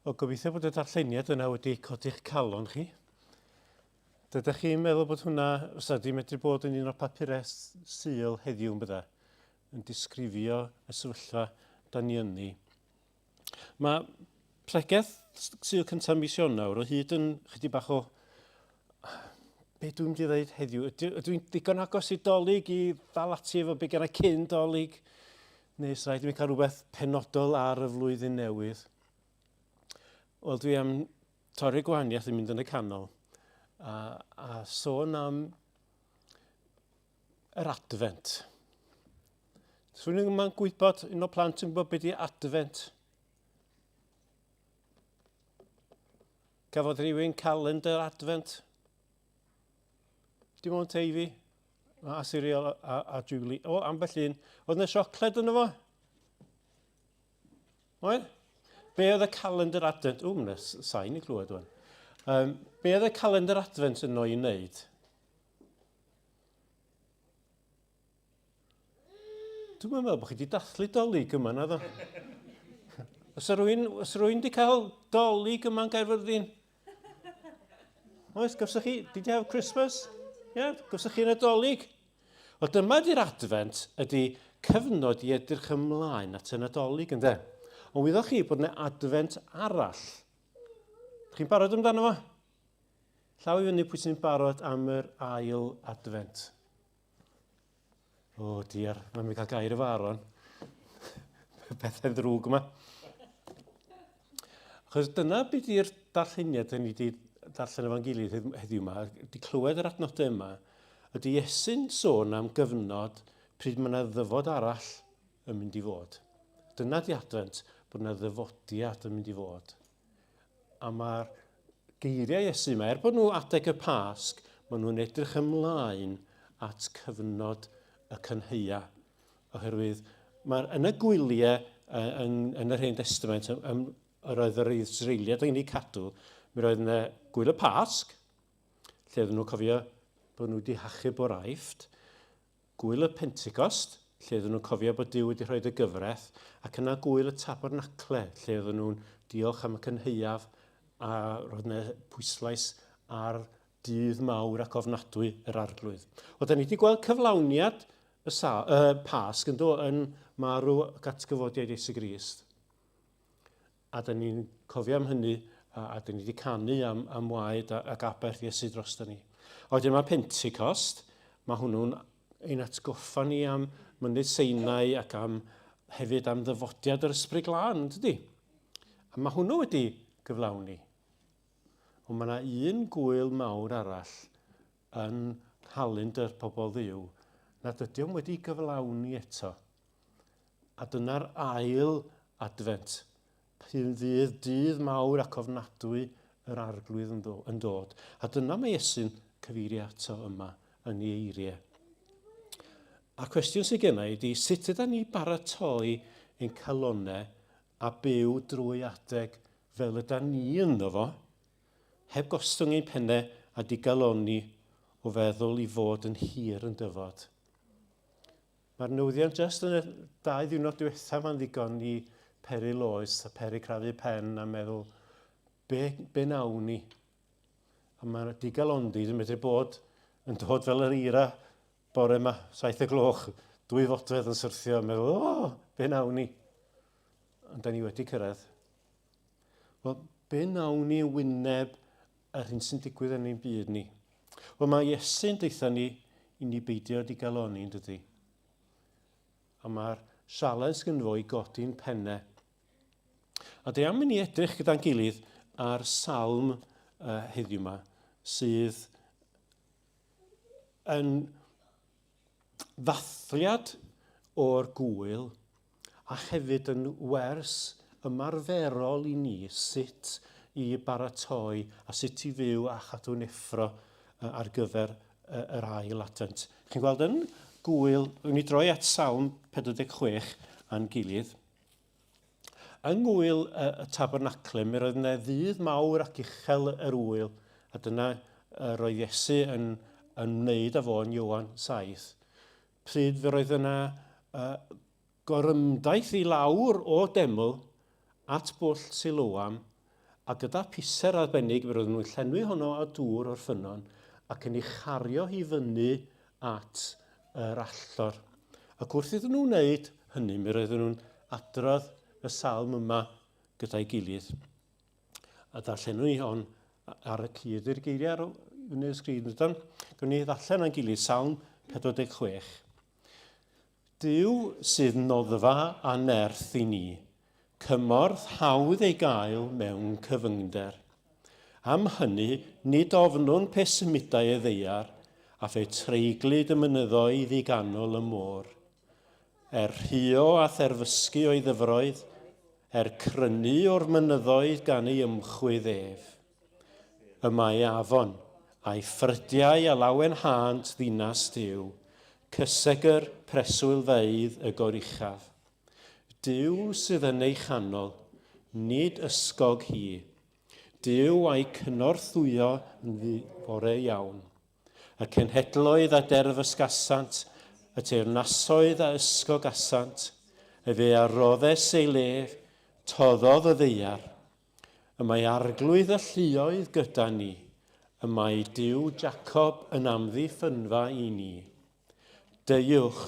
Wel, gobeithio bod y darlleniad yna wedi codi'ch calon chi. Dydych chi'n meddwl bod hwnna, fysa di medru bod yn un o'r papurau Sul heddiw yn bydda, yn disgrifio y sefyllfa da ni ynddi. Mae pregeth Sul cyntaf mis Ionawr o hyd yn chydig bach o be dwi'n mynd i ddeud heddiw? Ydw, ydw i'n digon agos i dolyg i ddal ati efo be genna cyn dolyg? Neu os rhaid i mi cael rhywbeth penodol ar y flwyddyn newydd? Wel, dwi am torri'r gwahaniaeth yn mynd yn y canol a, a sôn am yr adfent. Swn i'n gwybod, un o'r plant yn gwybod beth ydy adfent. Cafodd rhywun calendar adfent? Dim ond Teifi, a Siriol a, a, a Julie. O, ambell un. Oedd yna siocled yno fo? Oedd? Be oedd y calendar advent? O, mae'n sain i glywed o'n. Um, be oedd y calendar advent yno i wneud? Dwi'n meddwl bod chi wedi dathlu dolyg yma, na ddo? Os rwy'n, os rwy'n wedi cael dolyg yma yn Gaerfyrddin? Oes, gawsoch chi, did you have Christmas? Yeah, gawsoch chi Nadolig? Wel, dyma di'r advent ydy cyfnod i edrych ymlaen at y Nadolig, ynddo? Ond wyddoch chi bod yna advent arall. Chi'n barod amdano fo? Llaw i fyny pwy sy'n barod am yr ail advent. O, oh, diar, mae'n mynd cael gair efo Aaron. Pethau ddrwg yma. Achos dyna beth yw'r darlleniad dyn ni wedi darllen efo'n gilydd heddiw yma, wedi clywed yr adnodau yma, ydy Iesu'n sôn am gyfnod pryd mae yna ddyfod arall yn mynd i fod. Dyna di advent, bod yna ddyfodiad yn mynd i fod. A mae'r geiriau Iesu yma, er bod nhw adeg y Pasg, maen nhw'n edrych ymlaen at cyfnod y cynhaea. Oherwydd mae'r, yn y gwyliau yn, yn yr Hen Testament, ym, yr oedd yr Israeliad yn ei cadw, mi roedd yna gwyl y Pasg, lle oedden nhw'n cofio bod nhw wedi hachub o'r Aifft, Gŵyl y Pentecost, lle oedden nhw'n cofio bod Duw wedi rhoid y gyfraith, ac yna Gŵyl y Tabernacle, lle oedden nhw'n diolch am y cynhaeaf a roedd yna pwyslais ar dydd mawr ac ofnadwy yr Arglwydd. Wel, da ni wedi gweld cyflawniad y sa, uh, Pasg yn do, yn marw ac atgyfodiad Iesu Grist. A da ni'n cofio am hynny, a, a da ni wedi canu am, am waed ac aberth Iesu drosto ni. A wedyn mae Pentecost, mae hwnnw'n ein atgoffa ni am mynydd Seinau ac am hefyd am ddyfodiad yr Ysbryd Glân, dydy? A mae hwnnw wedi gyflawni. Ond mae yna un gwyl mawr arall yn nghalendr pobl ddiw nad ydy o'n wedi gyflawni eto. A dyna'r ail Adfent, p'un fydd dydd mawr ac ofnadwy yr Arglwydd yn, yn dod. A dyna mae Iesu'n cyfeirio ato yma yn ei eiriau. A'r cwestiwn sydd genna i ydy, sut yda ni baratoi ein calonau a byw drwy adeg fel yda ni ynddo fo, heb gostwng ein pennau a digalonni o feddwl i fod yn hir yn dyfod. Mae'r newyddion jyst yn y dau ddiwrnod diwethaf ma'n ddigon i peri loes a peri crafu pen a meddwl be, be nawn ni? A mae'r digalondi yn medru bod yn dod fel yr eira bore yma, 7 y gloch, dwy fodfedd yn syrthio a meddwl, o, oh, be nawn ni? Ond da ni wedi cyrraedd. Wel, be nawn ni yn wyneb yr hyn sy'n digwydd yn ein byd ni? Wel, mae Iesu'n deutha ni i ni beidio digalonni, yn dydy? A mae'r sialens gynno fo i godi'n pennau. A dwi am i ni edrych gyda'n gilydd ar salm uh, heddiw yma, sydd yn ddathliad o'r gŵyl a hefyd yn wers ymarferol i ni sut i baratoi a sut i fyw a chadw'n effro ar gyfer yr ail Advent. Chi'n gweld yn gŵyl, wni droi at Salm 46 a'n gilydd. Yng ngŵyl y, y Tabernacle, mi roedd yna ddydd mawr ac uchel yr ŵyl, a dyna roedd Iesu yn, yn wneud â fo yn Ioan 7. Pryd fe roedd yna uh, gorymdaith i lawr o deml at bwll Siloam. A gyda piser arbennig, mi roedden nhw'n llenwi honno â dŵr o'r ffynnon ac yn ei chario hi fyny at yr allor. Ac wrth iddyn nhw wneud hynny, mi roedden nhw'n adrodd y salm yma gyda'i gilydd. A darllenwn ni hon ar y cyd i'r geiriau ar fyny'r sgrin. Rydan, gawn ni ddarllen â'n gilydd Salm 46. Duw sydd noddfa a nerth i ni, cymorth hawdd ei gael mewn cyfyngder. Am hynny, nid ofnwn pe symudai y ddaear, a phe treiglid y mynyddoedd i ganol y môr. Er rhuo a therfysgu o'i ddyfroedd, er crynu o'r mynyddoedd gan ei ymchwydd ef. Y mae afon, a'i ffrydiau a lawenhânt ddinas Duw, cysegr preswylfeydd y Goruchaf. Duw sydd yn ei chanol, nid ysgog hi. Duw a'i cynorthwyo yn fore iawn. Y cenhedloedd a derfysgasant, y teyrnasoedd a ysgogasant, efe a roddes ei lef, toddodd y ddaear. Y mae Arglwydd y lluoedd gyda ni, y mae Duw Jacob yn amddiffynfa i ni. Deuwch,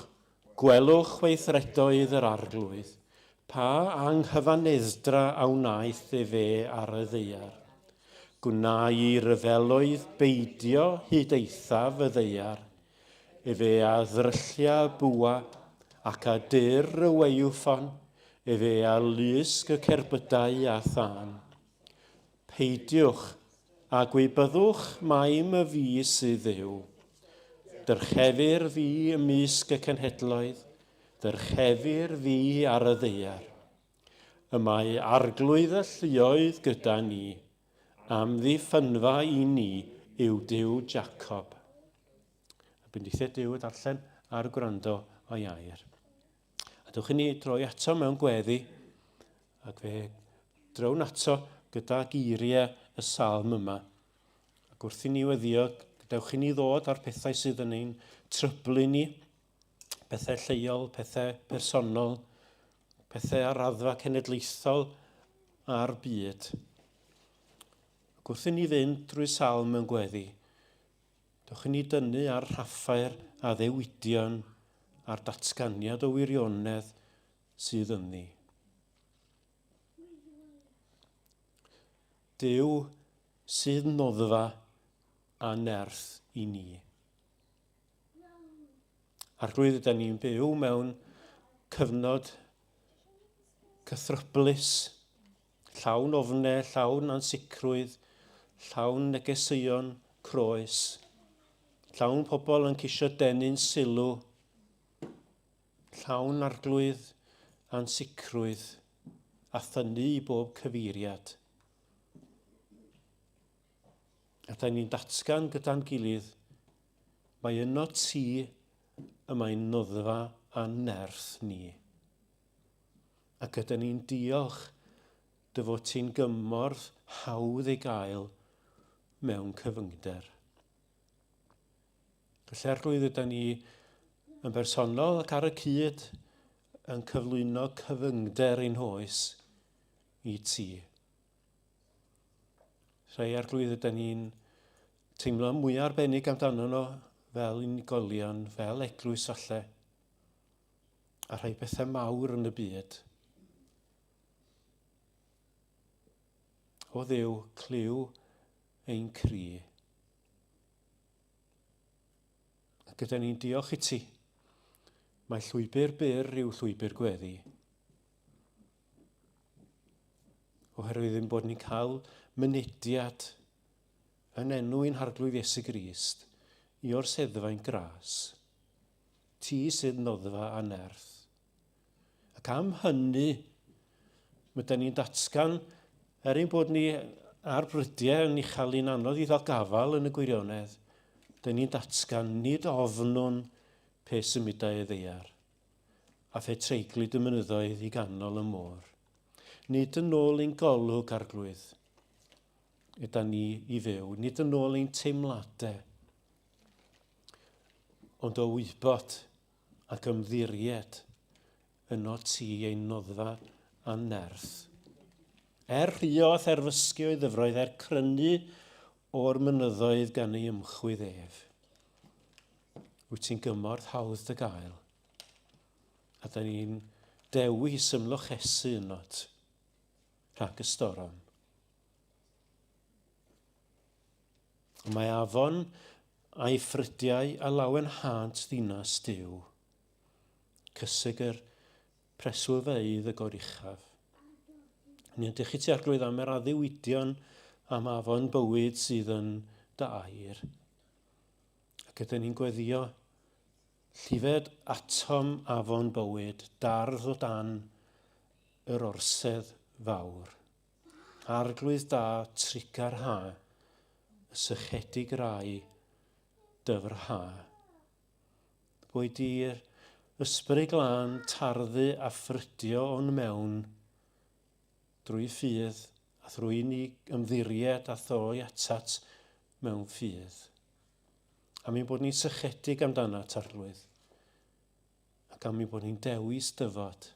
gwelwch weithredoedd yr Arglwydd, pa anghyfanneddra a wnaeth efe ar y ddaear. Gwna i ryfeloedd beidio hyd eithaf y ddaear, efe a ddryllia bwa, ac a dyr y waywffon, efe a lusg y cerbydau â thân. Peidiwch â gwybyddwch mai my fi sydd Dduw. Dyrchefir fi ymysg y cenhedloedd, dyrchefir fi ar y ddaear. Y mae Arglwydd y lluoedd gyda ni, amddiffynfa i ni yw Duw Jacob. A bendithiau Duw y darllen a'r gwrando o'i air. A dewch i ni droi ato mewn gweddi, ac fe drown ato gyda geiriau y salm yma. Ac wrth i ni weddio, dewch i ni ddod â'r pethau sydd yn ein tryblu ni, pethau lleol, pethau personol, pethau ar raddfa cenedlaethol a'r byd. Ac wrth i ni fynd drwy salm mewn gweddi, Dewch i ni dynnu ar rhaffau'r addewidion a'r datganiad o wirionedd sydd ynddi. Duw sydd noddfa a nerth i ni. Arglwydd, ydy ni'n byw mewn cyfnod cythryblus Llawn ofne, llawn ansicrwydd, llawn negeseuon croes. Llawn pobl yn ceisio denu'n sylw. Llawn arglwydd ansicrwydd a thynnu i bob cyfeiriad. A da ni'n datgan gyda'n gilydd, mae yno ti y mae'n noddfa a nerth ni. Ac ydyn ni'n diolch dy fod ti'n gymorth hawdd ei gael mewn cyfyngder. Felly Arglwydd, ydyn ni yn bersonol ac ar y cyd yn cyflwyno cyfyngder ein hoes i ti. Rhai Arglwydd ydyn ni'n teimlo mwy arbennig amdano nhw fel unigolion, fel eglwys falle a rhai pethau mawr yn y byd. O Dduw, clyw ein cri. A gyda ni'n diolch i ti, mae llwybr byr yw llwybr gweddi. Oherwydd ein bod ni'n cael mynediad yn enw ein Harglwydd Iesu Grist i orseddfain gras. Ti sydd noddfa a nerth. Ac am hynny, mae da ni'n datgan, er ein bod ni ar brydiau yn ei chael hi'n anodd i ddal gafael yn y gwirionedd, da ni'n datgan nid ofnwn pe symudai y ddaear, a phe treiglid y mynyddoedd i ganol y môr. Nid yn ôl ein golwg, Arglwydd, yda ni i fyw, nid yn ôl ein teimladau, ond o wybod ac ymddiried yno ti ein noddfa a'n nerth. Er rhuo a therfysgu o'i ddyfroedd, er crynu o'r mynyddoedd gan ei ymchwydd ef. Wyt ti'n gymorth hawdd dy gael. A da ni'n dewis ymlochesu ynot rhag y storom. Mae afon a'i ffrydiau a lawenhânt ddinas Duw. Cysegr preswylfeydd y Goruchaf. Ni ydych chi ti arglwydd am yr addewidion am afon bywyd sydd yn dy air. Ac ydyn ni'n gweddio llifed atom afon bywyd, dardd o dan yr orsedd fawr. Arglwydd da, trugar ha, y sychedig rai dyfrha. Boed i'r Ysbryd Glân tarddu a ffrydio o'n mewn drwy ffydd a thrwy ni ymddiried a throi atat mewn ffydd. Am ein bod ni'n sychedig amdanat, Arglwydd, ac am ein bod ni'n dewis dyfod.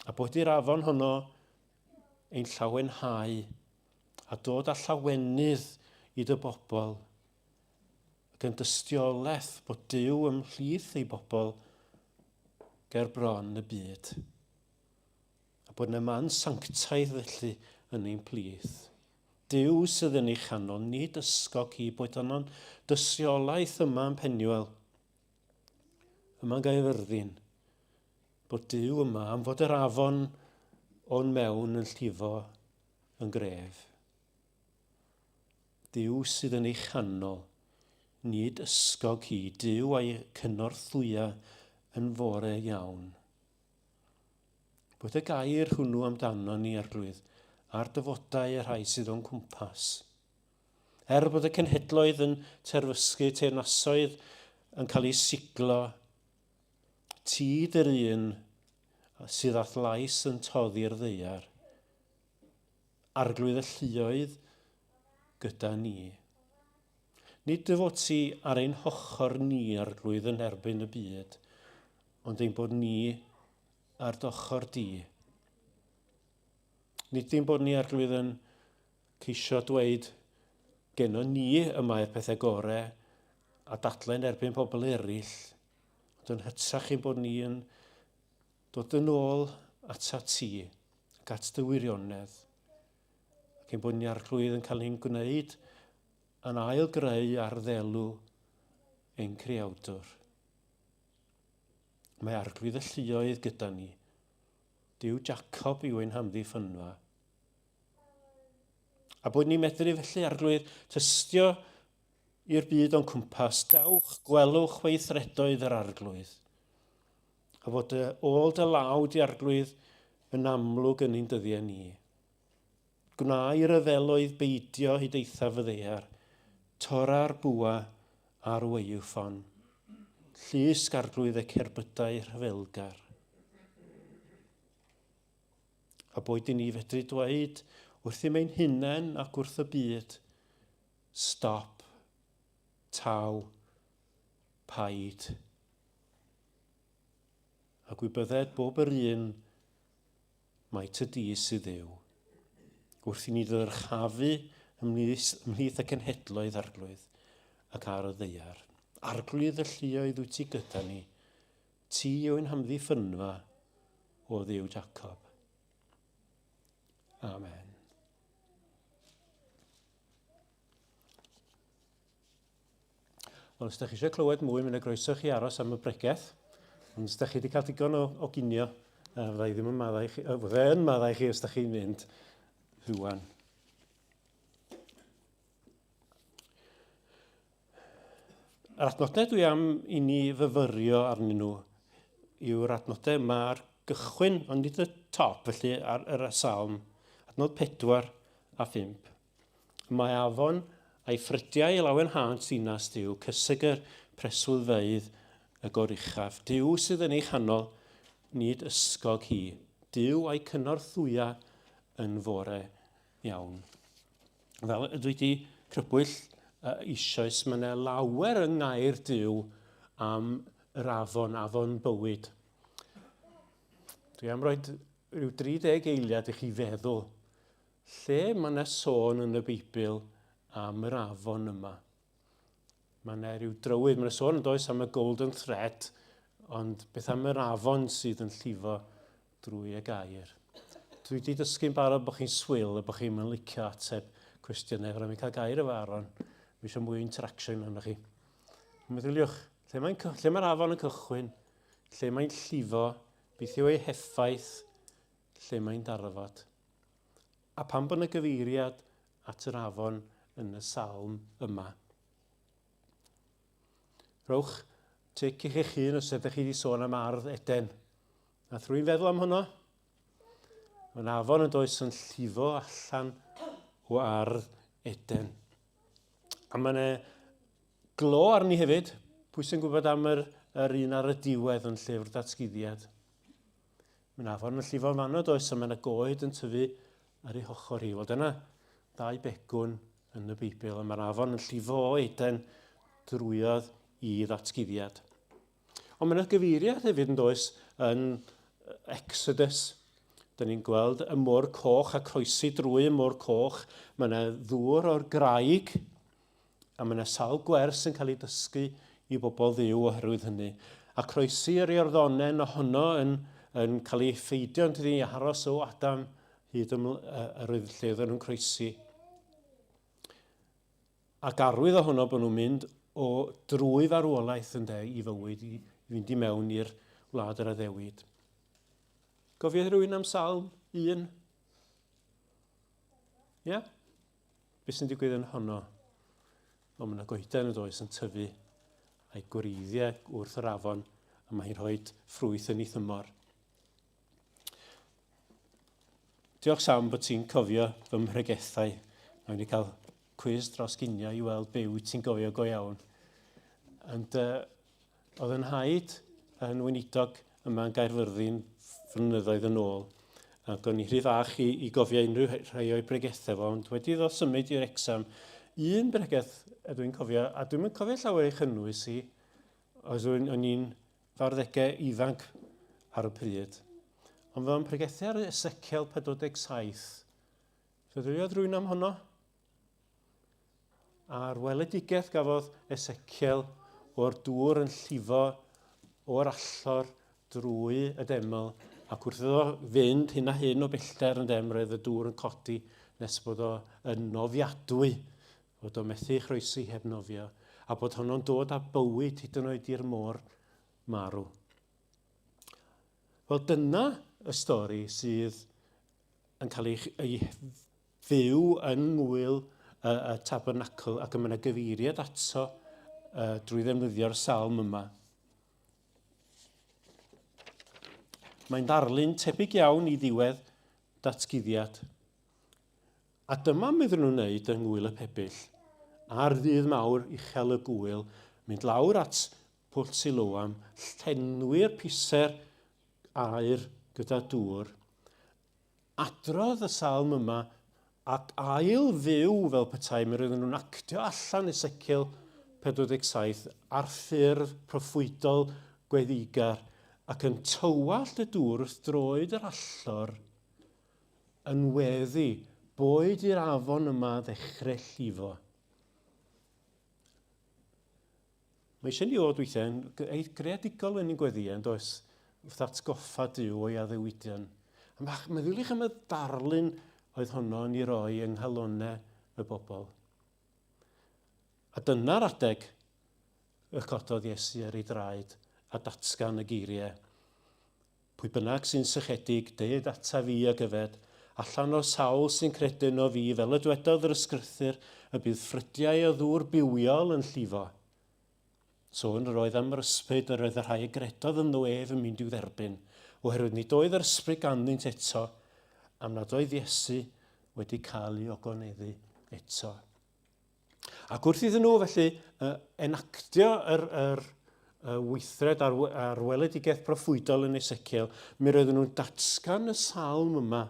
A bod i'r afon honno ein llawenhau a dod â llawenydd i dy bobl ac yn dystiolaeth bod Duw ymhlith ei bobl ger bron y byd. A bod yna man sanctaidd felly yn ein plith. Duw sydd yn ei chanol, nid ysgog hi, boed honno'n dystiolaeth yma yn Penuel, yma yn Gaerfyrddin, bod Duw yma am fod yr afon o'n mewn yn llifo yn gref. Duw sydd yn ei chanol, nid ysgog hi, Duw a'i cynorthwya yn fore iawn. Bod y gair hwnnw amdano ni, Arglwydd, a'r dyfodau y rhai sydd o'n cwmpas. Er bod y cenhedloedd yn terfysgu, teyrnasoedd yn cael eu siglo, ti dy'r un sydd â'th lais yn toddi'r ddaear. Arglwydd y lluoedd gyda ni. Nid dy fod ti ar ein hochr ni, Arglwydd, yn erbyn y byd, ond ein bod ni ar d'ochr di. Nid dim bod ni, Arglwydd, yn ceisio dweud gennon ni y mae'r pethau gore a dadlau yn erbyn pobl eraill, ond yn hytrach ein bod ni yn dod yn ôl atat ti ac at dy wirionedd, ac ein bod ni Arglwydd yn cael ein gwneud yn ail greu ar ddelw ein creawdwr. Mae Arglwydd y lluoedd gyda ni. Duw Jacob yw ein hamddiffynfa. A bod ni'n medru felly, Arglwydd, tystio i'r byd o'n cwmpas, dewch, gwelwch weithredoedd yr Arglwydd. A fod dy ôl dy law di Arglwydd yn amlwg yn ein dyddiau ni. Gwna i ryfeloedd beidio hyd eithaf y ddaear, tora'r bwa a'r waywffon. Llusg Arglwydd y cerbydau rhyfelgar. A boed i ni fedru dweud wrthym ein hunain ac wrth y byd, stop, taw, paid. A gwybydded bob yr un mai ty di sydd Dduw. Wrth i ni ddyrchafu ymhlith, ymhlith y cenhedloedd arglwydd ac ar y ddaear. Arglwydd y lluoedd wyt ti gyda ni, Ti yw ein hamddiffynfa, o Dduw Jacob. Amen. Wel, os ydych chi eisiau clywed mwy, mae'n groeso chi aros am y bregeth. Ond os ydych chi wedi cael digon o, o ginio, fydda i ddim yn maddau chi, fydda yn maddau chi os ydych chi'n mynd rwan. Yr adnodau dwi am i ni fyfyrio arnyn nhw yw'r adnodau yma ar gychwyn, ond nid y top, felly ar yr salm, adnod 4 a 5. Mae afon a'i ffrydiau i lawenhânt ddinas Duw, cysegr preswylfeydd y goruchaf. Duw sydd yn ei chanol, nid ysgog hi. Duw a'i cynorthwya yn fore iawn. Fel ydw i wedi crybwyll eisoes, mae yna lawer yng ngair Duw am yr afon, afon bywyd. Dwi am roi rhyw 30 eiliad i chi feddwl lle mae yna sôn yn y Beibl am yr afon yma. Mae yna rhyw drywydd, mae yna sôn yn does am y golden thread, ond beth am yr afon sydd yn llifo drwy y gair? Dwi wedi dysgu'n barod bod chi'n swil a bod chi'n mynd licio ateb cwestiynau, rhaid mi cael gair efo Aaron. Fi eisiau mwy o interaction arnoch chi. Meddyliwch, lle mae'n lle mae'r afon yn cychwyn, lle mae'n llifo, beth yw ei heffaith, lle mae'n darfod. A pam bod yna gyfeiriad at yr afon yn y salm yma? Rhowch tic i chi'ch hun os ydych chi wedi sôn am ardd Eden. Nath rwy'n feddwl am hwnnw? Mae'n afon yn does yn llifo allan o ardd Eden. A mae yna glo arni hefyd. Pwy sy'n gwybod am yr, yr un ar y diwedd yn llyfr datguddiad? Mae'n afon yn llifo'n fanno does, a mae yna goed yn tyfu ar ei hochr hi. Wel, dyna ddau begwn yn y Beibl, a mae'r afon yn llifo o Eden drwyodd i ddatguddiad. Ond mae yna gyfeiriad hefyd yn does yn Exodus. Dyna ni'n gweld y môr coch a croesi drwy y môr coch. Mae yna ddŵr o'r graig A mae yna sawl gwers yn cael ei dysgu i bobl Dduw oherwydd hynny. A croesi yr Iorddonen ohono yn, yn cael ei ffeidio yn tydi, aros o Adam hyd yml, yr oedd lle oedden nhw'n croesi. Ac arwydd ohono bod nhw'n mynd o drwy farwolaeth yn de i fywyd i, i fynd i mewn i'r wlad yr addewid. Gofio rhywun am Salm 1? Ie? Yeah? Be sy'n digwydd yn honno? Wel, mae yna goeden yn does yn tyfu a'i gwreiddiau wrth yr afon a mae hi'n rhoi ffrwyth yn ei thymor. Diolch Sam bod ti'n cofio fy mhregethau. Mae wedi cael cwiz dros ginio i weld be wyt ti'n gofio go iawn. Ond uh, Oedd yn nhaid yn weinidog yma yn Gaerfyrddin flynyddoedd yn ôl, ac o'n i rhy fach i, i gofio unrhyw rhai o'i bregethau fo, ond wedi iddo symud i Wrecsam, un bregeth ydw i'n cofio, a dwi'm yn cofio llawer ei chynnwys hi, oedd o'n i'n farddegau ifanc ar y pryd. Ond fe o'n pregethu ar Ezekiel 47. Feddyliodd rhywun am honno? A'r weledigaeth gafodd Eseciel o'r dŵr yn llifo o'r allor drwy y deml, ac wrth iddo fynd hyn a hyn o bellter yn dem, roedd y dŵr yn codi nes bod o yn nofiadwy, bod o methu chroesi heb nofio, a bod honno'n dod â bywyd hyd yn oed i'r môr marw. Wel, dyna y stori sydd yn cael ei, ei fyw yn ngwyl y, y tabernacl ac y mae yna gyfeiriad ato uh, drwy ddefnyddio'r salm yma. Mae'n ddarlun tebyg iawn i ddiwedd datguddiad. A dyma meddwn nhw'n wneud yng Ngwyl y Pebyll. Ar ddydd mawr uchel y gwyl, mynd lawr at Pwll Siloam, llenwi'r piser aer gyda dŵr, Adrodd y salm yma ac ail fyw fel petai mi roedden nhw'n actio allan Eseciel 47 ar ffurf proffwydol gweddigar ac yn tywallt y dŵr wrth droed yr allor yn weddi, boed i'r afon yma ddechrau llifo. Mae eisiau ni fod weithiau yn greadigol yn ein gweddïau, yn does? Wrth atgoffa Duw o'i addewidion. A mae, meddyliwch am y darlun oedd honno yn ei roi yng nghalonau y bobl. A dyna'r adeg y cododd Iesu ar ei draed a datgan y geiriau. Pwy bynnag sy'n sychedig, deued ataf fi ag yfed, allan o'r sawl sy'n credu yno fi, fel y dwedodd yr Ysgrythur, y bydd ffrydiau o ddŵr bywiol yn llifo. Sôn yr oedd am yr ysbryd yr oedd y rhai a gredodd ynddo ef yn mynd i'w dderbyn, oherwydd nid oedd yr ysbryd ganddynt eto, am nad oedd Iesu wedi cael ei ogoneddu eto. Ac wrth iddyn nhw felly uh, enactio yr, yr, y weithred a'r, a'r weledigaeth proffwydol yn Ezekiel, mi roedden nhw'n datgan y salm yma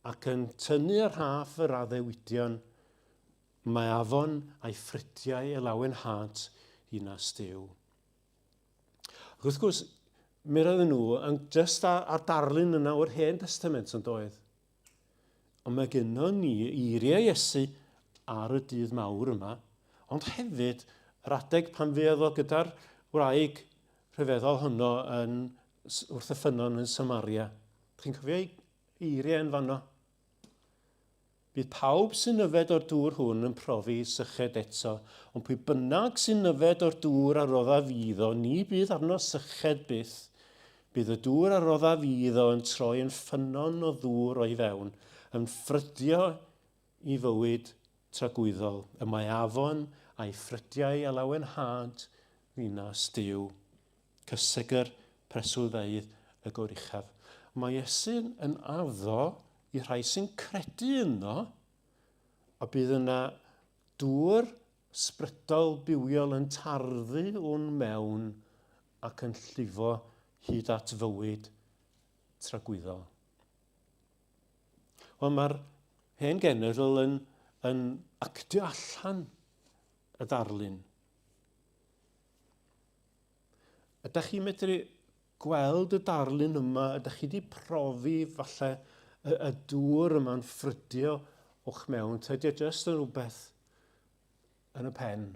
ac yn tynnu ar rhaff yr addewidion. Mae afon a'i ffrydiau e lawenhânt dinas Duw. Ac wrth gwrs, Mi roedden nhw yn just ar, ar darlun yna o'r Hen Testament yn doedd. Ond mae gynnon ni eiriau Iesu ar y dydd mawr yma, ond hefyd yr adeg pan fuodd o gyda'r wraig rhyfeddol honno yn, wrth y ffynnon yn Samaria. Chi'n cofio ei eiriau yn fanno? Bydd pawb sy'n yfed o'r dŵr hwn yn profi syched eto, ond pwy bynnag sy'n yfed o'r dŵr a roddaf fi iddo, ni bydd arno syched byth. Bydd y dŵr a roddaf fi iddo yn troi yn ffynnon o ddŵr o'i fewn, yn ffrydio i fywyd tragwyddol. Y mae afon a'i ffrydiau a lawenhânt ddinas Duw. Cysegr preswylfeydd y Goruchaf. Mae Iesu yn addo i rhai sy'n credu ynddo, a bydd yna dŵr sbrydol bywiol yn tarddu o'n mewn ac yn llifo hyd at fywyd tragwyddol. Wel, mae'r hen genedl yn, yn actio allan y ddarlun. Ydych chi'n medru gweld y darlun yma? Ydych chi wedi profi falle y, y dŵr yma'n ffrydio o'ch mewn? Ta ydy o jyst yn rhywbeth yn y pen?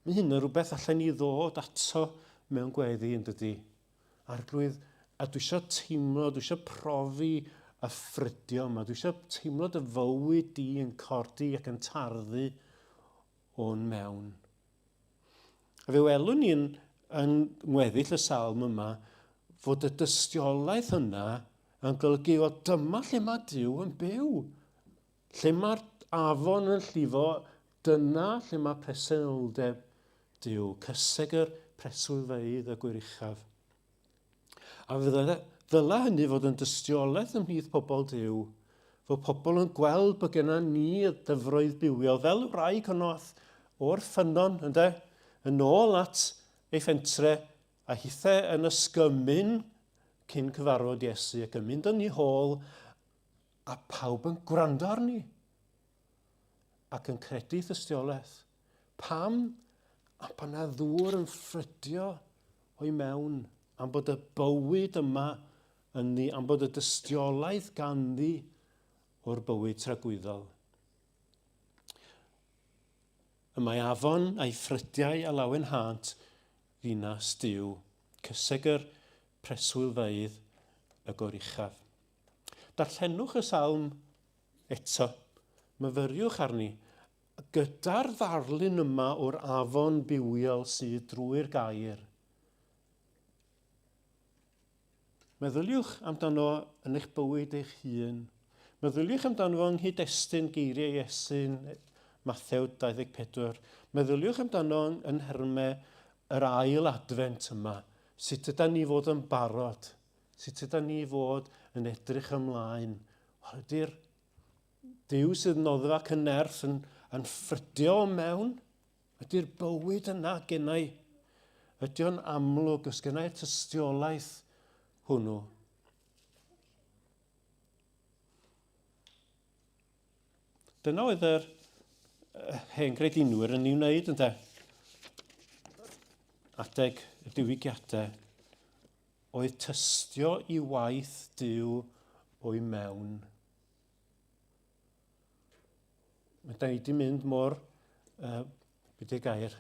Mae hyn yn rhywbeth allan ni ddod ato mewn gweddi yn dydy. Arglwydd, a dwi eisiau teimlo, dwi eisiau profi y ffrydio yma, dwi eisiau teimlo dy fywyd di yn codi ac yn tarddu o'n mewn. A fe welwn ni yn, yn ngweddill y salm yma fod y dystiolaeth yna yn golygu o dyma lle mae Duw yn byw. Lle mae'r afon yn llifo, dyna lle mae presenoldeb Duw, cysegr preswylfeydd y gwir uchaf. A fydda, ddyla hynny fod yn dystiolaeth ymhlith pobl Duw, fod pobl yn gweld bod genna ni y dyfroedd bywiol, fel y wraig honno ath o'r ffynnon, ynde, yn ôl at ei phentre, a hithe yn ysgymun cyn cyfarfod Iesu ac yn mynd yn ei hôl, a pawb yn gwrando arni ac yn credu thystiolaeth. Pam? Am bod na ddŵr yn ffrydio o'i mewn, am bod y bywyd yma ynddi, am bod y dystiolaeth ganddi o'r bywyd tragwyddol. Y mae afon a'i ffrydiau a lawenhânt ddinas Duw, cysegr preswylfeydd y goruchaf. Darllenwch y salm eto, myfyriwch arni, gyda'r ddarlun yma o'r afon bywiol sydd drwy'r gair. Meddyliwch amdano yn eich bywyd eich hun. Meddyliwch amdano fo yng nghyd-destun geiriau Iesu'n Mathew 24. Meddyliwch amdano yn nhermau yr ail adfent yma. Sut yda ni fod yn barod? Sut yda ni fod yn edrych ymlaen? Wel, ydy'r Duw sydd noddfa ac yn nerth yn, yn ffrydio o mewn? Ydy'r bywyd yna gennau? Ydy o'n amlwg? Oes gennau'r tystiolaeth hwnnw? Dyna oedd yr hen gredinwyr yn ei wneud, ynde? Adeg y diwygiadau oedd tystio i waith Duw o'i mewn. Mae da ni wedi mynd mor, beth yw'r gair,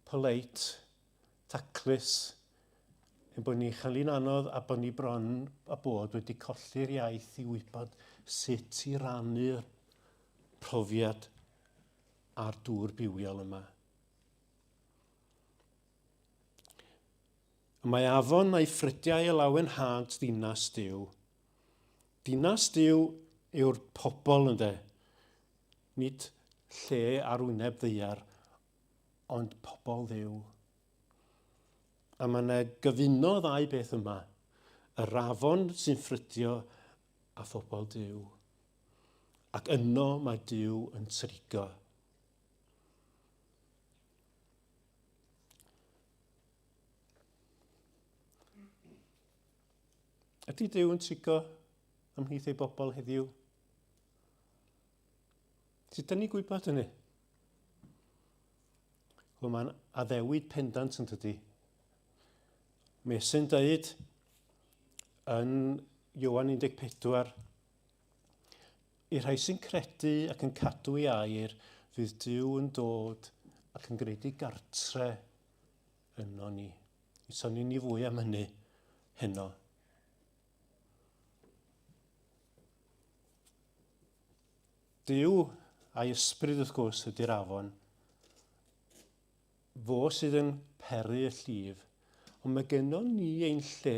polite, taclus, ein bod ni'n chael hi'n anodd a bod ni bron a bod wedi colli'r iaith i wybod sut i rannu'r profiad a'r dŵr bywiol yma. Y mae afon a'i ffrydiau a lawenhânt ddinas Duw. Dinas Duw yw'r pobl, ynde? Nid lle ar wyneb ddaear, ond pobl Dduw. A mae yna gyfuno ddau beth yma, yr afon sy'n ffrydio a phobl Duw. Ac yno mae Duw yn trigo. Ydy Duw yn trigo ymhlith ei bobl heddiw? Sut dyn ni'n gwybod hynny? Wel, mae'n addewid pendant yn dydy. Mae Iesu'n dweud yn Ioan 14, I'r rhai sy'n credu ac yn cadw ei air, fydd Duw yn dod ac yn gwneud ei gartre yno ni. Mi soniwn ni fwy am hynny heno. Duw a'i ysbryd wrth gwrs ydy'r afon. Fo sydd yn peri y llif. Ond mae gennon ni ein lle,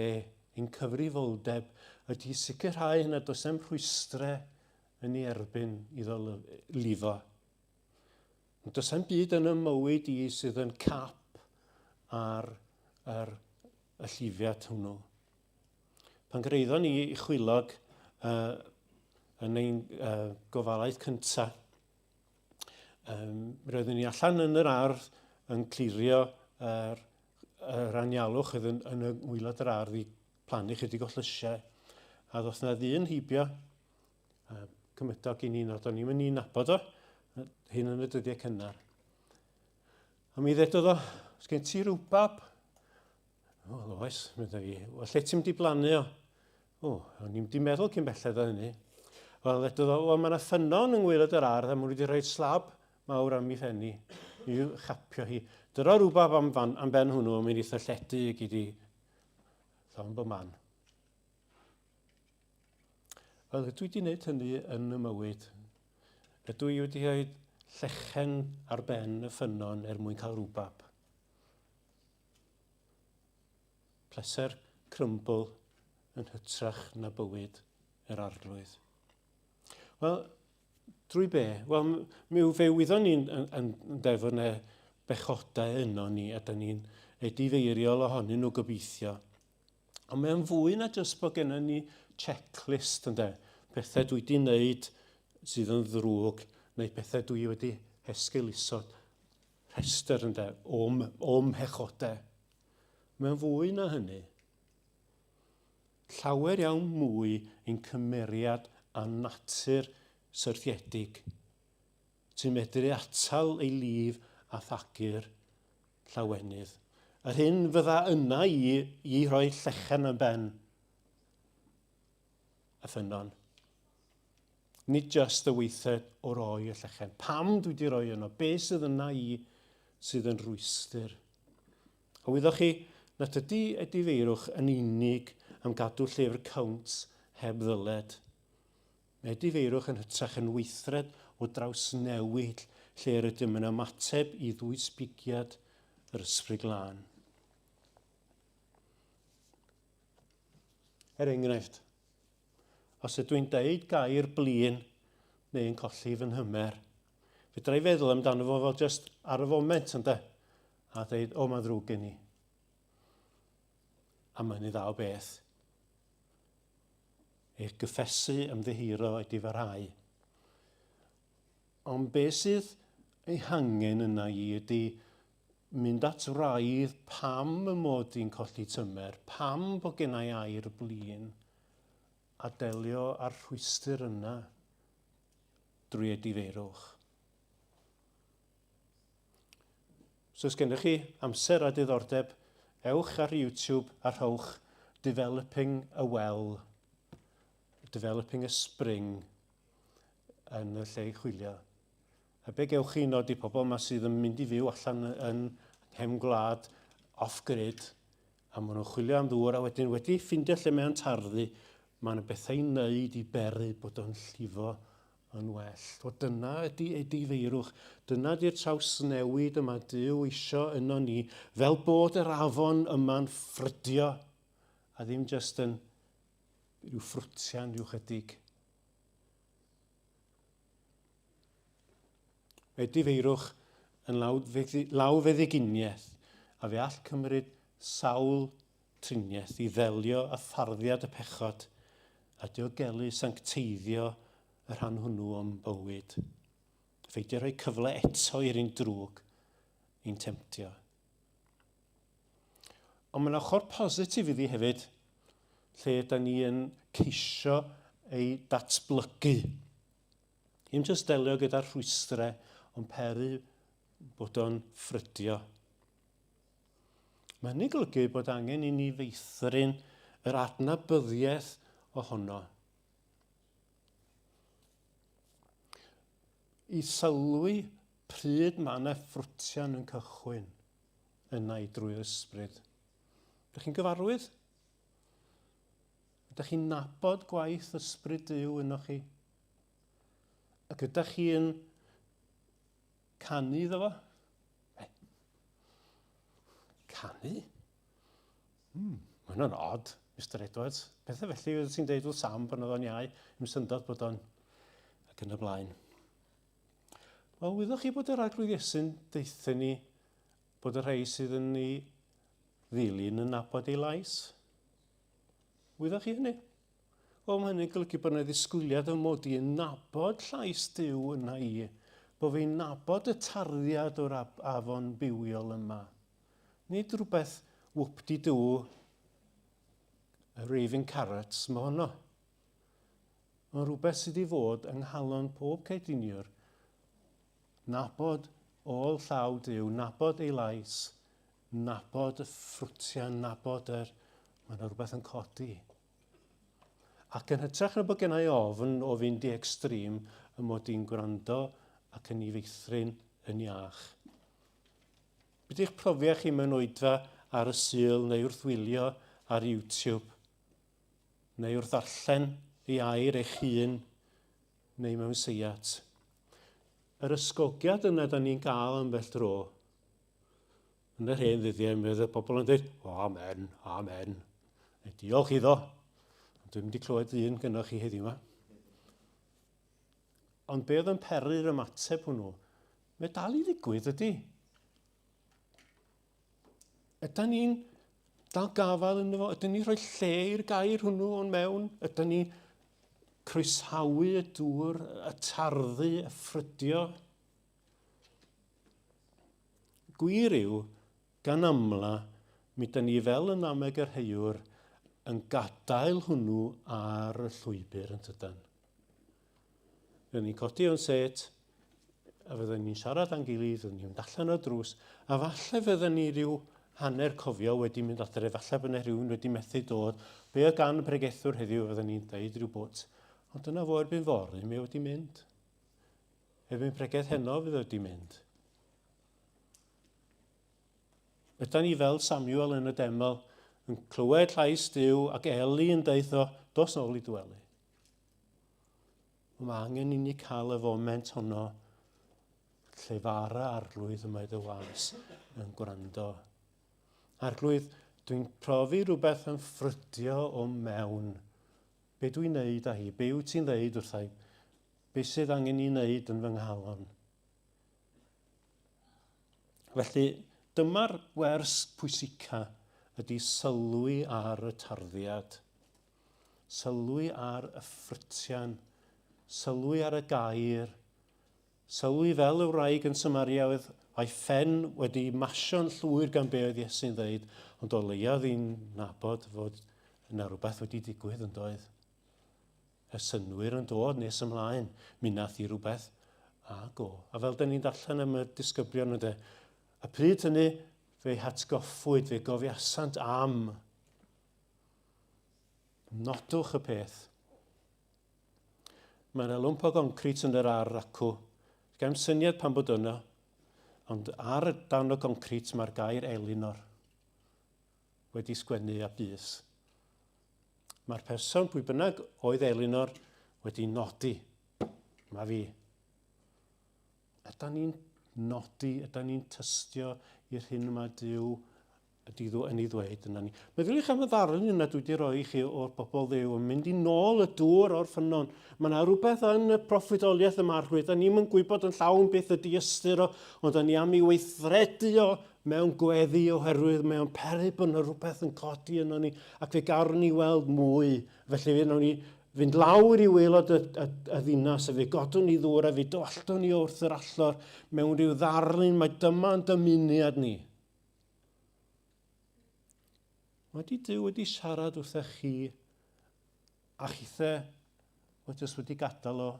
ein cyfrifoldeb ydy sicrhau nad does na'm rhwystre yn ei erbyn iddo lifo. Does na'm byd yn y mywyd i sydd yn cap ar yr, y llifiad hwnnw. Pan gyrhaeddon ni i Chwilog uh, yn ein uh, gofalaeth cyntaf, um, roeddwn ni allan yn yr ardd yn clirio yr, yr anialwch oedd yn, yn y ngwylod yr ardd i plannu chydig o llysiau. A ddoth na ddyn heibio, uh, cymydog i ni, nad o'n i'n mynd i'n nabod o, hyn yn y dyddiau cynnar. A mi ddedodd o, sgen ti rwbab? O, oes, meddai fi. Wel, lle ti'n mynd i blannu o? O, o'n i'n mynd i meddwl cyn belled o hynny. Wel, ddedodd o, wel, mae yna ffynnon yng ngwaelod yr ardd a maen nhw wedi rhoi slab mawr am ei phen i, i'w chapio hi. Dyro rwbab am, fan, am ben hwnnw, a mi'n eitha lledu i gyd i llon bob man. Wel, ydw i wedi gwneud hynny yn y mywyd? Ydw i wedi rhoi llechen ar ben y ffynnon er mwyn cael rwbab? Pleser crymbl yn hytrach na bywyd yr arglwydd. Wel, drwy be? Wel, mi fe wyddon ni'n yn, yn, yn fod yna bechodau yno ni a da ni'n edifeiriol ohonyn nhw gobeithio. Ond mae'n fwy na jyst bod gennym ni checklist, ynde? Pethau dwi wedi wneud sydd yn ddrwg, neu pethau dwi wedi hesgeuluso. Rhestr, ynde, o'm, o'm mhechodau. Mae'n fwy na hynny. Llawer iawn mwy ein cymeriad a natur syrthiedig sy'n medru atal ei lif a thagu'r llawenydd. Yr hyn fydda yna i i rhoi llechen yn ben y ffynnon. Nid jyst y weithred o roi y llechen. Pam dwi wedi rhoi yno? Be sydd yna i sydd yn rwystr? A wyddoch chi nad ydy edifeirwch yn unig am gadw llyfr cownt heb ddyled. Mae edifeirwch yn hytrach yn weithred o drawsnewid lle rydym yn ymateb i ddwysbigiad yr Ysbryd Glân. Er enghraifft, Os ydw i'n deud gair blin neu yn colli fy nhymer, fedra i feddwl amdano fo fel just ar y foment, ynde? A dweud, o, mae'n ddrwg gen i. A mae'n ei dda o beth. Eich gyffesu, ymddiheuro, edifarhau. Ond be sydd ei hangen yna i ydy mynd at wraidd pam y mod i'n colli tymer, pam bod gennau air blin, a delio â'r rhwystr yna drwy edifeirwch. So os gennych chi amser a diddordeb, ewch ar YouTube a rhowch Developing a Well, Developing a Spring yn y lle i chwilio. A be gewch chi nodi pobl yma sydd yn mynd i fyw allan yn nghefn gwlad off-grid a maen nhw'n chwilio am ddŵr a wedyn wedi ffindio lle mae o'n tarddu, mae yna bethau i wneud i beru bod o'n llifo yn well. O dyna ydy edifeirwch. Dyna ydy'r trawsnewid yma Duw isio yno ni, fel bod yr afon yma'n ffrydio a ddim jyst yn rhyw ffrwtian rhyw chydig. Edifeirwch yn lawfeddyginiaeth a fe all cymryd sawl triniaeth i ddelio â tharddiad y pechod a diogelu sancteiddio y rhan hwnnw o'm bywyd. Pheidio rhoi cyfle eto i'r un drwg i'n temtio. Ond mae'n ochr positif iddi hefyd, lle da ni yn ceisio ei datblygu. Ddim jyst delio gyda'r rhwystrau, ond peru bod o'n ffrydio. Mae hynny'n golygu bod angen i ni feithrin yr adnabyddiaeth ohono. I sylwi pryd mae yna ffrwtian yn cychwyn yna i drwy'r ysbryd. Ydych chi'n gyfarwydd? Ydych chi'n nabod gwaith ysbryd Duw yno chi? Ac ydych chi'n canu iddo fo? Canu? Mae hwnna'n odd, Mr Edwards. Pethau felly oedd ti'n deud wrth Sam pan oedd o'n iau, im syndod bod o'n ac yn y blaen. Wel, wyddoch chi bod yr Arglwydd Iesu'n deutha ni bod y rhai sydd yn ei ddilyn yn nabod ei lais? Wyddoch chi hynny? Wel, mae hynny'n golygu bod yna ddisgwyliad fy mod i yn nabod llais Duw yna i, bod fi'n nabod y tarddiad o'r afon bywiol yma. Nid rhywbeth whoop-de-doo, raving carrots, mae honno. Mae'n rhywbeth sydd i fod yng nghalon pob crediniwr. Nabod ôl llaw Duw, nabod ei lais, nabod y ffrwtiau, nabod yr... Mae yna rhywbeth yn codi. Ac yn hytrach na bod gennau ofn o fynd i extreme, y mod i'n gwrando ac yn ei feithrin yn iach. Beth yw'ch profiad chi mewn oedfa ar y Sul neu wrth wylio ar YouTube? Neu wrth ddarllen ei air eich hun neu mewn seiat. Yr ysgogiad yna da ni'n gael ambell dro. Yn yr hen ddyddiau, mi oedd y bobl yn dweud, o, amen, amen. Neu, diolch iddo. Ond dwi'n mynd i clywed un gynnwch chi heddiw yma. Ond be oedd yn peri'r ymateb hwnnw? Mae dal i ddigwydd ydy. Ydy ni'n dal gafael ynddo fo? Ydyn ni'n rhoi lle i'r gair hwnnw o'n mewn? Ydyn ni'n croesawu y dŵr, y tarddu, y ffrydio? Gwir yw, gan amla, mi dyn ni fel yn nameg yr heiwr yn gadael hwnnw ar y llwybr yn tydan. Fydden ni'n codi o'n set, a fydden ni'n siarad â'n gilydd, fydden ni'n mynd allan o'r drws, a falle fydden ni rhyw hanner cofio wedi mynd adre, falle bod yna rhywun wedi methu dod. Be oedd gan y pregethwr heddiw, fydden ni'n deud rhyw bwt. Ond dyna fo erbyn fory, mae wedi mynd. Erbyn pregeth heno fydd wedi mynd. Ydan ni fel Samuel yn y deml, yn clywed llais Duw ac Eli yn deutho, dos nôl i dy wely. Mae angen i ni cael y foment honno lle fara arglwydd y mae dy was yn gwrando. Arglwydd, dwi'n profi rhywbeth yn ffrydio o mewn. Be dwi'n neud â hi? Be wyt ti'n ddeud wrtha i? Be sydd angen i wneud yn fy nghalon? Felly, dyma'r wers pwysica ydy sylwi ar y tarddiad. Sylwi ar y ffrytian. Sylwi ar y gair. Sylwi fel y wraig yn Samaria oedd a'i phen wedi masio'n llwyr gan be oedd Iesu'n ddeud, ond o leia oedd hi'n nabod fod yna rhywbeth wedi digwydd yn doedd. Y synnwyr yn dod nes ymlaen, mi nath hi rhywbeth a go. A fel dyn ni'n darllen am y disgyblion ynde, a pryd hynny fe hatgoffwyd, fe gofiasant am. Nodwch y peth. Mae yna lwmp o goncrit yn yr ardd acw. Gael syniad pan bod yno, ond ar y dan o goncrit mae'r gair Elinor wedi sgwennu a bys. Mae'r person pwy bynnag oedd Elinor wedi nodi. Mae fi. Ydy ni'n nodi, ydy ni'n tystio i'r hyn mae Duw ydy yn ei ddweud yna ni. Meddyliwch am y ddarlun yna dwi wedi rhoi i chi o'r bobl ddew yn mynd i nôl y dŵr o'r ffynnon. Mae yna rhywbeth yn y proffwydoliaeth yma arglwydd, da ni'n yn gwybod yn llawn beth ydy ystyr o, ond da ni am ei weithredu o mewn gweddi oherwydd mae o'n peryg bod yna rhywbeth yn codi yno ni ac fe garwn ni weld mwy. Felly fe wnawn ni fynd lawr i waelod y, y, y ddinas a fe godwn ni ddŵr a fe dywalltwn ni wrth yr allor mewn rhyw ddarlun mae dyma'n dymuniad ni. Wedi Duw wedi siarad wrthych chi a chithe wedi jyst wedi gadael o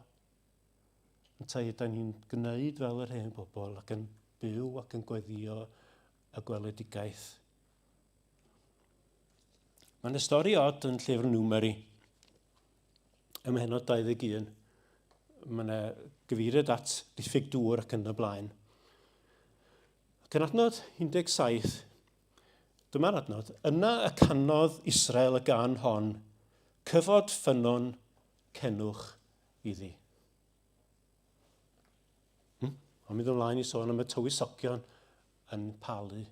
yntau yda ni'n gwneud fel yr hen bobl ac yn byw ac yn gweddio y gweledigaeth. Mae yna stori od yn llyfr Numeri, ym mhennod 21. Mae yna gyfeiriad at ddiffyg dŵr ac yn y blaen. Ac yn adnod 17, dyma'r adnod, Yna y canodd Israel y gan hon, cyfod ffynnon cenwch iddi. Hmm? Ond mynd ymlaen i sôn am y tywysogion yn palu.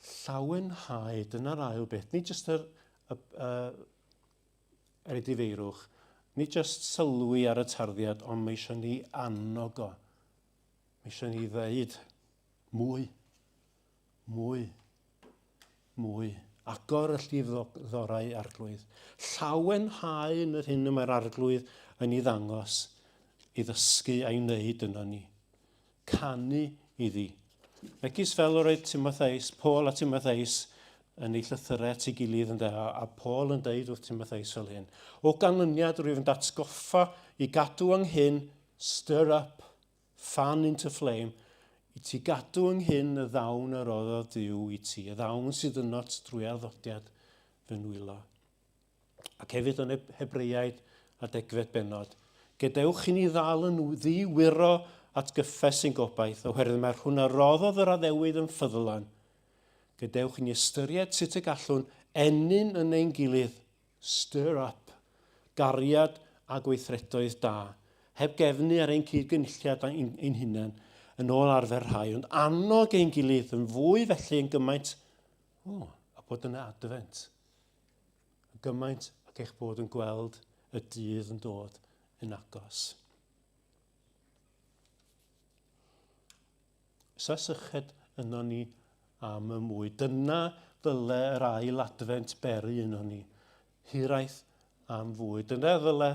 Llawenhau, dyna'r ail beth. Nid jyst yr, y, y, yr edifeirwch, nid jyst sylwi ar y tarddiad, ond mae eisiau ni annog o. Mae eisiau ni ddeud mwy, mwy, mwy. Agor y llif ddorau arglwydd. Llawenhau yn yr hyn y mae'r arglwydd yn ei ddangos, i ddysgu a'i wneud yno ni. Canu iddi. Megis fel yr oedd Timotheus, Paul a Timotheus yn eu llythyrau at ei gilydd ynde, a, a Paul yn deud wrth Timotheus fel hyn. O ganlyniad rwyf yn datgoffa i gadw ynghyn, stir up, fan into flame, i ti gadw ynghyn y ddawn a roddodd Duw i ti, y ddawn sydd ynot drwy arddodiad fy nwylo. Ac hefyd yn Hebreiaid a degfed bennod. Gadewch i ni ddal yn ddi-wyro at gyffes ein gobaith, oherwydd mae'r hwn a roddodd yr addewid yn ffyddlon. Gadewch i ni ystyried sut y gallwn ennyn yn ein gilydd, stir up, gariad a gweithredoedd da, heb gefnu ar ein cyd-gynulliad ein, ein hunain, yn ôl arfer rhai, ond annog ein gilydd yn fwy felly yn gymaint, o, oh, a bod yna adfent. Gymaint ac eich bod yn gweld y dydd yn dod yn agos. Sa syched yno ni am y mwy. Dyna ddyle yr ail adfent beri yno ni. Hiraeth am fwy. Dyna ddyle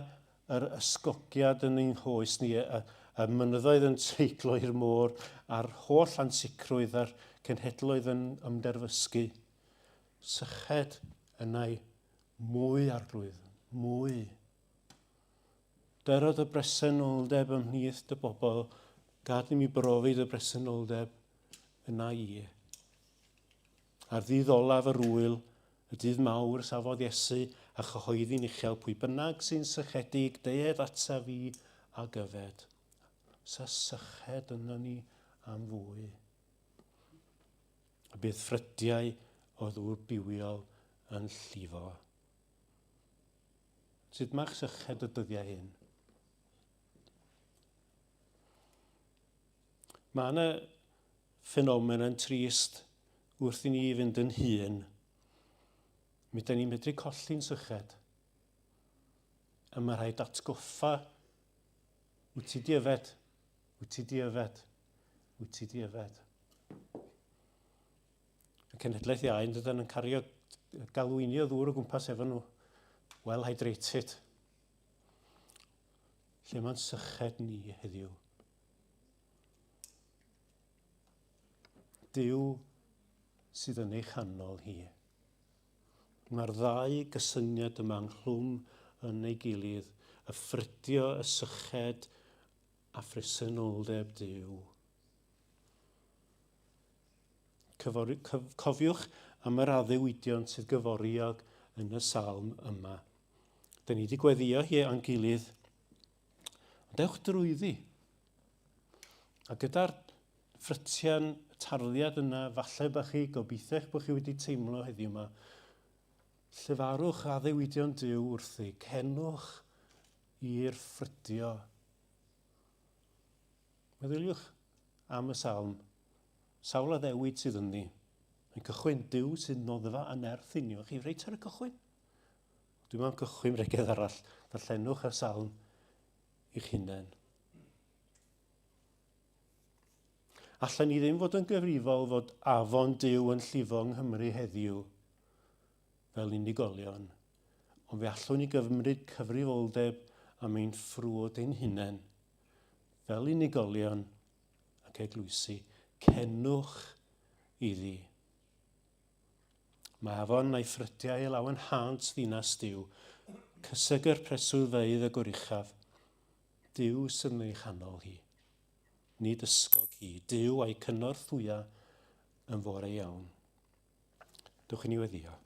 yr ysgogiad yn ein hoes ni, y, y mynyddoedd yn treiglo i'r môr, a'r holl ansicrwydd a'r cenhedloedd yn ymderfysgu. Syched yna i mwy, Arglwydd, mwy. Dyro dy bresenoldeb ymhlith dy bobl, gad i mi brofi dy bresenoldeb yna i. Ar ddydd olaf yr ŵyl, y dydd mawr, safodd Iesu a chyhoeddi'n uchel pwy bynnag sy'n sychedig, deued ataf fi ag yfed. Sa syched yno ni am fwy. A bydd ffrydiau o ddŵr bywiol yn llifo. Sut mae'ch syched y dyddiau hyn? Mae yna ffenomen trist wrth i ni fynd yn hŷn. Mi da ni'n medru colli'n syched. A mae rhaid atgoffa wyt ti di yfed, wyt ti di yfed, wyt ti di yfed. Y cenhedlaeth iau yn dydyn yn cario galwyni o ddŵr o gwmpas efo nhw. Well hydrated. Lle mae'n syched ni heddiw? Duw sydd yn ei chanol hi. Mae'r ddau gysyniad yma ynghlwm yn ei gilydd, y ffrydio, y syched a phresenoldeb Duw. Cyfori, cyf, cofiwch am yr addewidion sydd gyforiog yn y salm yma. Dyn ni wedi gweddio hi a'n gilydd, ond ewch drwyddi. A gyda'r ffrytian tarddiad yna, falle bod chi, gobeithio eich bod chi wedi teimlo heddiw yma, llefarwch addewidion Duw wrthi, cenwch i'r ffrydio. Meddyliwch am y salm. Sawl addewid sydd ynddi. Mae'n cychwyn, Duw sydd noddfa a nerth i ni. Chi reit ar y cychwyn. Dwi'n am cychwyn bregeth arall. Darllenwch y salm i'ch hunain. Allan ni ddim fod yn gyfrifol fod afon Duw yn llifo yng Nghymru heddiw fel unigolion, ond fe allwn ni gymryd cyfrifoldeb am ein ffrwd ein hunain fel unigolion ac eglwysi. Cenwch iddi. Mae afon a'i ffrydiau i lawenhânt ddinas Duw, cysegr preswylfeydd y Goruchaf. Duw sydd yn ei chanol hi. Nid ysgog hi. Duw a'i cynorthwya yn fore iawn. Dewch i ni weddio.